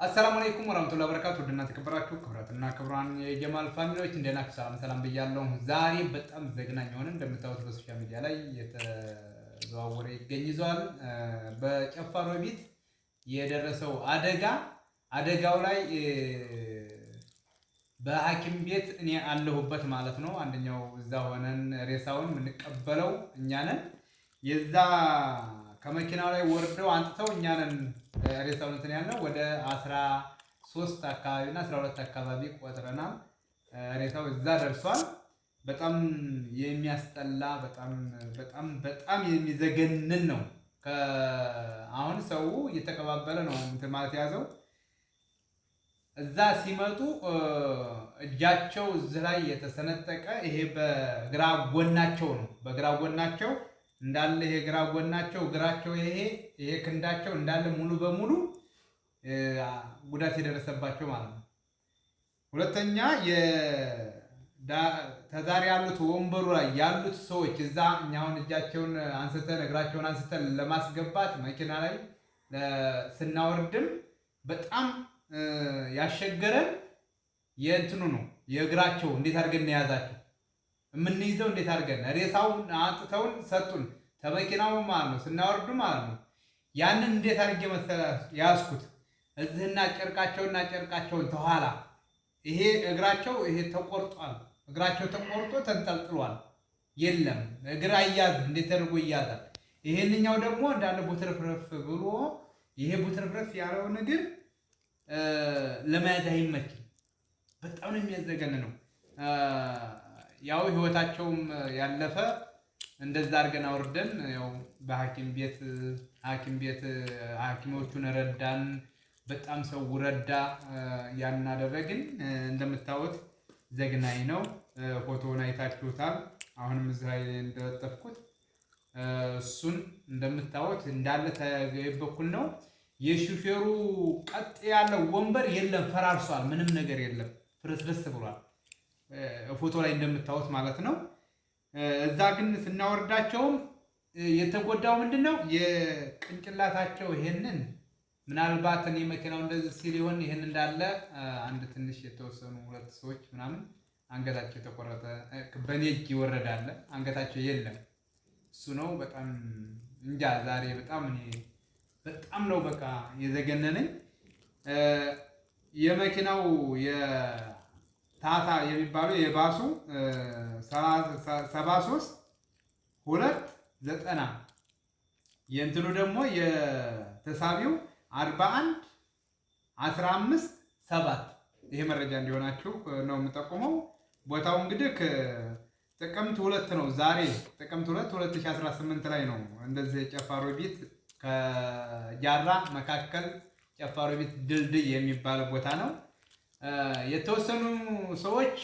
السلام عليكم ورحمة الله وبركاته። ውድና ተከበራችሁ ክቡራትና ክቡራን የጀማል family ዎች እንዴት ናችሁ? ሰላም ሰላም ብያለሁ። ዛሬ በጣም ዘግናኝ የሆነ እንደምታዩት በ social media ላይ የተዘዋወረ ይገኝ ይዘዋል። በጨፋ ሮቢት የደረሰው አደጋ አደጋው ላይ በሐኪም ቤት እኔ አለሁበት ማለት ነው። አንደኛው እዛ ሆነን ሬሳውን የምንቀበለው እኛ ነን። የዛ ከመኪናው ላይ ወርደው አንጥተው እኛ ነን ሬሳውን እንትን ያልነው ወደ 13 አካባቢ እና 12 አካባቢ ቆጥረናል። ሬሳው እዛ ደርሷል። በጣም የሚያስጠላ በጣም በጣም በጣም የሚዘገንን ነው። አሁን ሰው እየተቀባበለ ነው እንትን ማለት የያዘው። እዛ ሲመጡ እጃቸው እዚህ ላይ የተሰነጠቀ ይሄ በግራ ጎናቸው ነው። በግራ ጎናቸው እንዳለ ይሄ ግራ ጎናቸው እግራቸው ይሄ ይሄ ክንዳቸው እንዳለ ሙሉ በሙሉ ጉዳት የደረሰባቸው ማለት ነው። ሁለተኛ ተዛሪ ያሉት ወንበሩ ላይ ያሉት ሰዎች እዛ እኛ አሁን እጃቸውን አንስተን እግራቸውን አንስተን ለማስገባት መኪና ላይ ስናወርድም በጣም ያሸገረን የእንትኑ ነው የእግራቸው እንዴት አድርገን የያዛቸው የምንይዘው እንዴት አድርገን ሬሳውን አንጥተውን ሰጡን ተመኪናው ማለት ነው ስናወርዱ ማለት ነው። ያንን እንዴት አድርጌ መሰለህ ያዝኩት እዚህና ጨርቃቸውና ጨርቃቸውን ተኋላ ይሄ እግራቸው ይሄ ተቆርጧል። እግራቸው ተቆርጦ ተንጠልጥሏል። የለም እግር አያዝ እንዴት ተደርጎ ይያዛል? ይሄንኛው ደግሞ እንዳለ ቡትርፍርፍ ብሎ ይሄ ቡትርፍርፍ ያለውን እግር ለመያዝ አይመችም። በጣም ነው የሚያዘገን ነው። ያው ህይወታቸውም ያለፈ እንደዛ አድርገን አውርደን ያው በሐኪም ቤት ሐኪም ቤት ሐኪሞቹን ረዳን። በጣም ሰው ረዳ። ያን አደረግን። እንደምታዩት ዘግናኝ ነው። ፎቶውን አይታችሁታል። አሁንም እዚህ ላይ እንደለጠፍኩት እሱን እንደምታዩት እንዳለ በኩል ነው። የሹፌሩ ቀጥ ያለው ወንበር የለም፣ ፈራርሷል። ምንም ነገር የለም፣ ፍርስርስ ብሏል። ፎቶ ላይ እንደምታዩት ማለት ነው። እዛ ግን ስናወርዳቸውም የተጎዳው ምንድን ነው የቅንጭላታቸው ይሄንን ምናልባት እኔ መኪናው እንደዚህ ሲል ይሆን ይሄን እንዳለ አንድ ትንሽ የተወሰኑ ሁለት ሰዎች ምናምን አንገታቸው የተቆረጠ በእኔ እጅ ይወረዳለ አንገታቸው የለም። እሱ ነው በጣም እንጃ። ዛሬ በጣም እኔ በጣም ነው በቃ የዘገነነኝ። የመኪናው የታታ የሚባለው የባሱ 73 2 90 የእንትኑ ደግሞ የተሳቢው 41 15 7 ይሄ መረጃ እንዲሆናችሁ ነው የምጠቁመው። ቦታው እንግዲህ ጥቅምት 2 ነው። ዛሬ ጥቅምት 2 2018 ላይ ነው እንደዚህ የጨፋ ሮቢት ከጃራ መካከል ጨፋ ሮቢት ድልድይ የሚባል ቦታ ነው። የተወሰኑ ሰዎች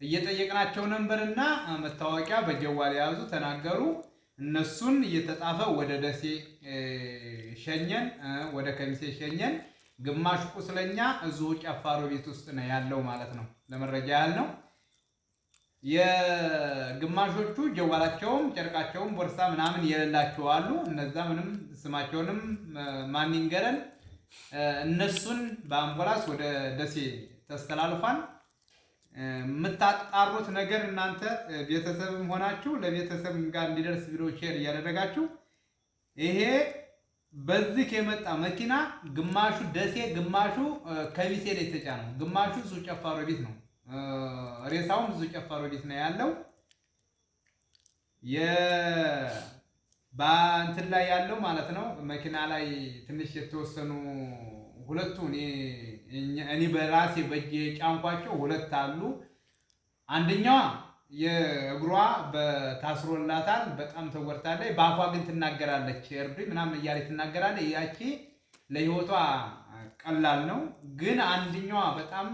እየጠየቅናቸው ነበርና መታወቂያ በጀዋል የያዙ ተናገሩ። እነሱን እየተጣፈ ወደ ደሴ ሸኘን፣ ወደ ከሚሴ ሸኘን። ግማሽ ቁስለኛ እዚሁ ጨፋ ሮቢት ውስጥ ነው ያለው ማለት ነው። ለመረጃ ያህል ነው። የግማሾቹ ጀዋላቸውም ጨርቃቸውም ቦርሳ ምናምን የሌላቸው አሉ። እነዛ ምንም ስማቸውንም ማን ይንገረን። እነሱን በአምቡላንስ ወደ ደሴ ተስተላልፏል። የምታጣሩት ነገር እናንተ ቤተሰብም ሆናችሁ ለቤተሰብ ጋር እንዲደርስ ቪዲዮ share እያደረጋችሁ ይሄ በዚህ የመጣ መኪና ግማሹ ደሴ፣ ግማሹ ከሚሴ ላይ የተጫነው፣ ግማሹ እዚሁ ጨፋ ሮቢት ነው። ሬሳውም እዚሁ ጨፋ ሮቢት ነው ያለው። በእንትን ላይ ያለው ማለት ነው። መኪና ላይ ትንሽ የተወሰኑ ሁለቱ እኔ በራሴ በእጄ የጫንኳቸው ሁለት አሉ። አንደኛዋ የእግሯ በታስሮላታል፣ በጣም ተጎድታለች። በአፏ ግን ትናገራለች፣ እርዱኝ ምናምን እያለች ትናገራለች። ያቺ ለሕይወቷ ቀላል ነው። ግን አንደኛዋ በጣም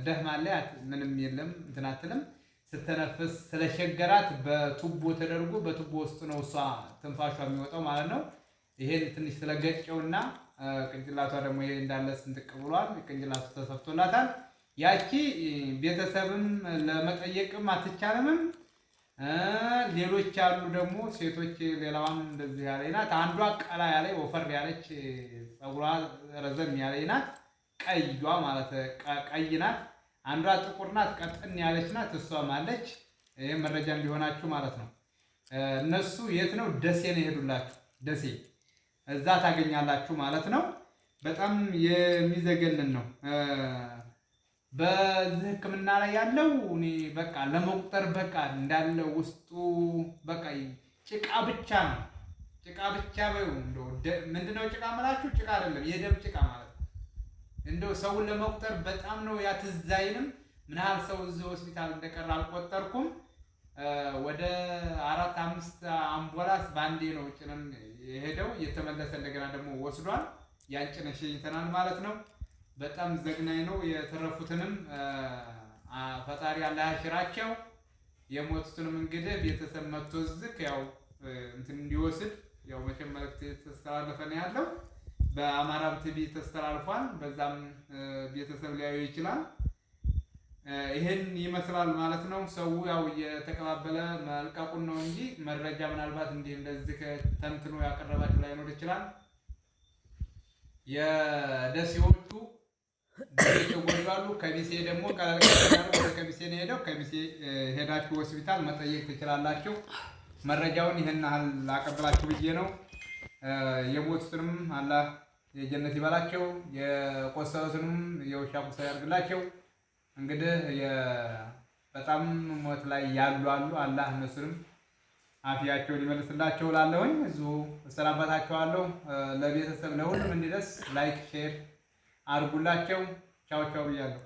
ደህማለች፣ ምንም የለም እንትን አትልም። ስተነፍስ ስለሸገራት በቱቦ ተደርጎ በቱቦ ውስጥ ነው እሷ ትንፋሿ የሚወጣው ማለት ነው። ይሄን ትንሽ ስለገጨውና ቅንጭላቷ ደግሞ ይሄ እንዳለ ስንጥቅ ብሏል። ቅንጭላቱ ተሰፍቶላታል። ያቺ ቤተሰብም ለመጠየቅም አትቻልምም። ሌሎች ያሉ ደግሞ ሴቶች ሌላዋም እንደዚህ ያለች ናት። አንዷ ቀላ ያለ ወፈር ያለች ፀጉሯ ረዘም ያለች ናት። ቀይዋ ማለት ቀይ ናት። አንዷ ጥቁር ናት፣ ቀጥን ያለች ናት። እሷም አለች። ይህ መረጃ እንዲሆናችሁ ማለት ነው። እነሱ የት ነው? ደሴ ነው የሄዱላችሁ። ደሴ እዛ ታገኛላችሁ ማለት ነው። በጣም የሚዘገንን ነው። በዚህ ሕክምና ላይ ያለው እኔ በቃ ለመቁጠር በቃ እንዳለ ውስጡ በቃ ጭቃ ብቻ ነው። ጭቃ ብቻ በይው። እንደው ምንድነው ጭቃ ምላችሁ? ጭቃ አይደለም የደም ጭቃ ማለት ነው። እንደው ሰውን ለመቁጠር በጣም ነው ያትዛይንም ምን ያህል ሰው እዚህ ሆስፒታል እንደቀረ አልቆጠርኩም። ወደ አራት አምስት አምቡላንስ በአንዴ ነው ጭነን የሄደው። የተመለሰ እንደገና ደግሞ ወስዷል። ያን ጭነን ሸኝተናል ማለት ነው። በጣም ዘግናኝ ነው። የተረፉትንም ፈጣሪ አላህ ያሽራቸው። የሞቱትንም እንግዲህ ቤተሰብ መጥቶ እዚህ ያው እንትን እንዲወስድ ያው መቼም መልዕክት የተስተላለፈ ነው ያለው። በአማራም ቲቪ ተስተላልፏል። በዛም ቤተሰብ ሊያዩ ይችላል። ይሄን ይመስላል ማለት ነው። ሰው ያው እየተቀባበለ መልቀቁን ነው እንጂ መረጃ ምናልባት እንዲህ እንደዚህ ተንትኖ ያቀረባቸው ላይኖር ይችላል። የደሴዎቹ የተጎዱ አሉ። ከሚሴ ደግሞ ቀለል ወደ ከሚሴ ነው የሄደው። ከሚሴ ሄዳችሁ ሆስፒታል መጠየቅ ትችላላችሁ። መረጃውን ይህን ያህል ላቀብላችሁ ብዬ ነው። የሞቱትንም አላህ የጀነት ይበላቸው፣ የቆሰሉትንም የውሻ ቁስል ያድርግላቸው። እንግዲህ በጣም ሞት ላይ ያሉ አሉ። አላህ እነሱንም አፊያቸውን ይመልስላቸው እላለሁኝ። እዚሁ እሰናበታቸዋለሁ። ለቤተሰብ ለሁሉም እንዲደርስ like share አድርጉላቸው። ቻው ቻው ብያለሁ።